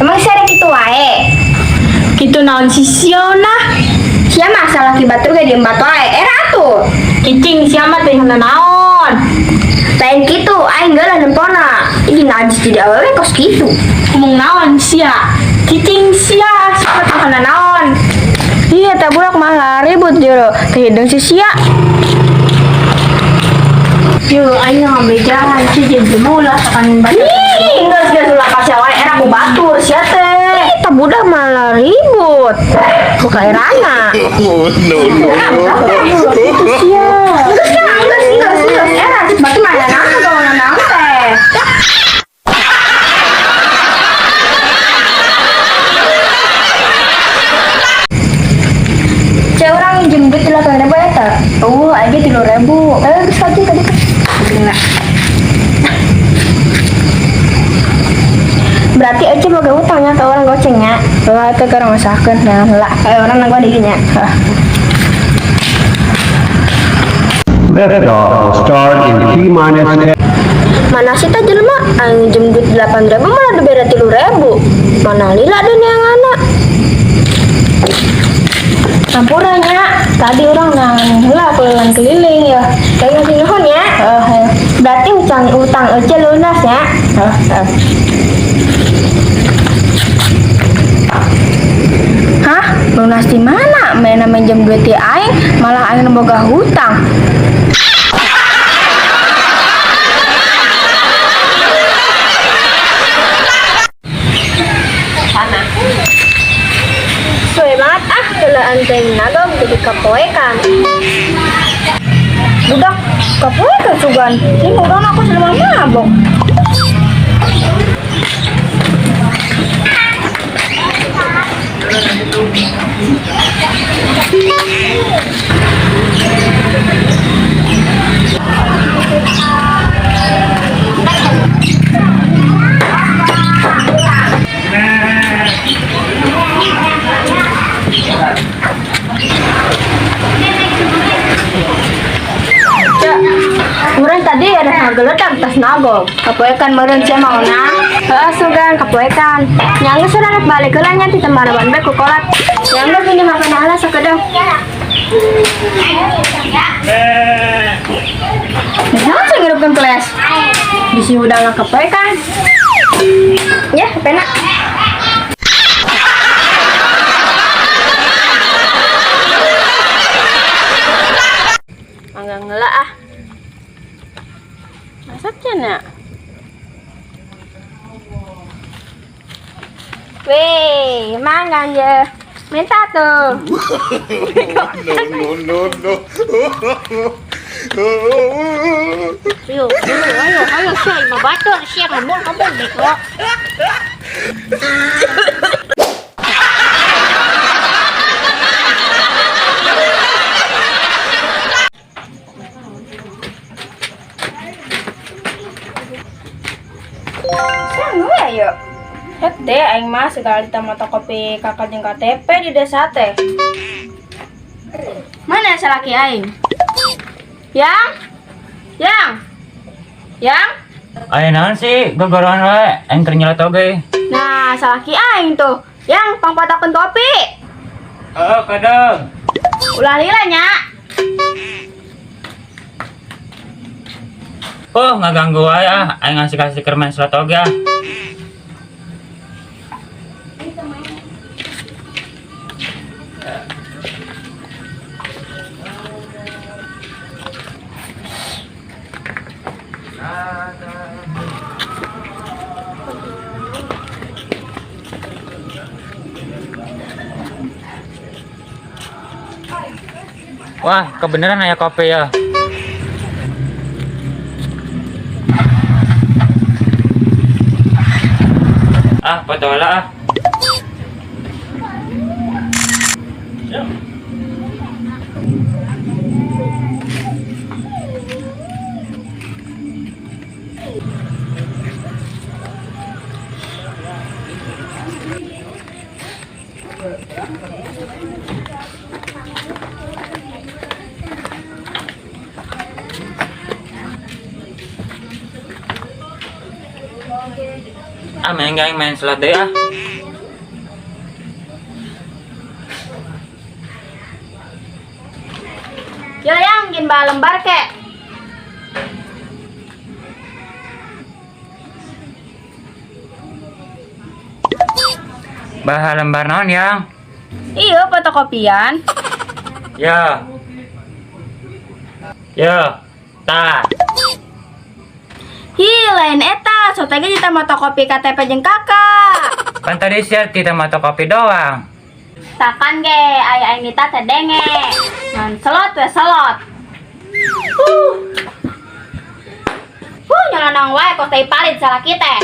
Emang sia kitu wae. Kitu naon si Siona? Sia mah salaki batur ge diembat wae. Era atuh. Cicing sia mah teh naon? Lain kitu, aing geus nempona. Ih najis jadi awewe kos kitu. Ngomong naon sia? Cicing sia, sia teh naon? Iya, tak budak malah ribut jero. Teh hideung si sia. Yo, aing ngambil jalan sih jadi mau lah sakanin baca. Ih, geus geus ulah kasih wae era ku batur sia teh. Ih, tah budak malah ribut. Buka erana. Oh, no, no, no. Sia. Geus geus geus geus geus era batu mah naon gawana naon teh. Cek orang minjem duit 8.000 ya tak? Oh, aja 3.000. Eh, terus aja tadi kan. Berarti aja mau gak utangnya ke orang gocengnya. Lah, itu orang usahakan. Nah, lah, kayak orang nanggung dirinya. Liftoff will start in T minus 10. Mana sih tak jelema? Aing minjem duit 8.000 malah dibere 3.000. Mana lila dan yang anak. Sampuranya, tadi orang nang heula keliling-keliling ya. Kayak ngasih nuhun ya. Berarti utang utang aja lunas ya. Hah? Lunas di mana? Mana minjem duit di aing, malah aing boga hutang. Suwe banget ah, gelaan teh nagog jadi kapoekan. Budak, kapoekan sugan. Ini orang aku selama mabok. Meureun tadi ada ngageledak tas nagog. Kapoekan meureun sia maona. Heeh sugan kapoekan. Nya geus urang rek balik heula nya ti temaraban bae ku kolat. Nya geus pinjam HP na heula sakedeung. Nah, saya ngirupkeun flash. Bisi udah kapoekan. Ya, HP na. Mangga ngeula ah. Masak cenah. Weh, mangga je. Minta tuh. No, no, no, no. Ayo, ayo, ayo, ayo, siya, mabato, siya, ngomong, ngomong, beko. Sanggup ya yuk. Hek deh, aing mah segala ditambah kopi kakak jeung KTP di desa teh. Mana salaki aing? Yang? Yang? Yang? Ayo naon sih, gogoroan wae, aing keur nyelat oge. Nah, salaki aing tuh. Yang pangpatakeun kopi. Heeh, kadang. Ulah lila nya. Oh, ngaganggu wae ah, aing ngasih-kasih keur main slot oge ah. Wah, kebenaran aya kopi ya. Ah, foto lah ah. Ah, main gak main slot deh ah. Bikin bahan lembar kek. Bahan lembar naon yang? Iya, fotokopian. Ya. Ya. Ta. Hi, lain eta, sote ge ditambah motokopi KTP jeung kakak. Pan tadi share kita motokopi doang. Takan ge aya aing nita teh denge. Ngan selot we selot. Nyolonong wae kos tai palit salah kita.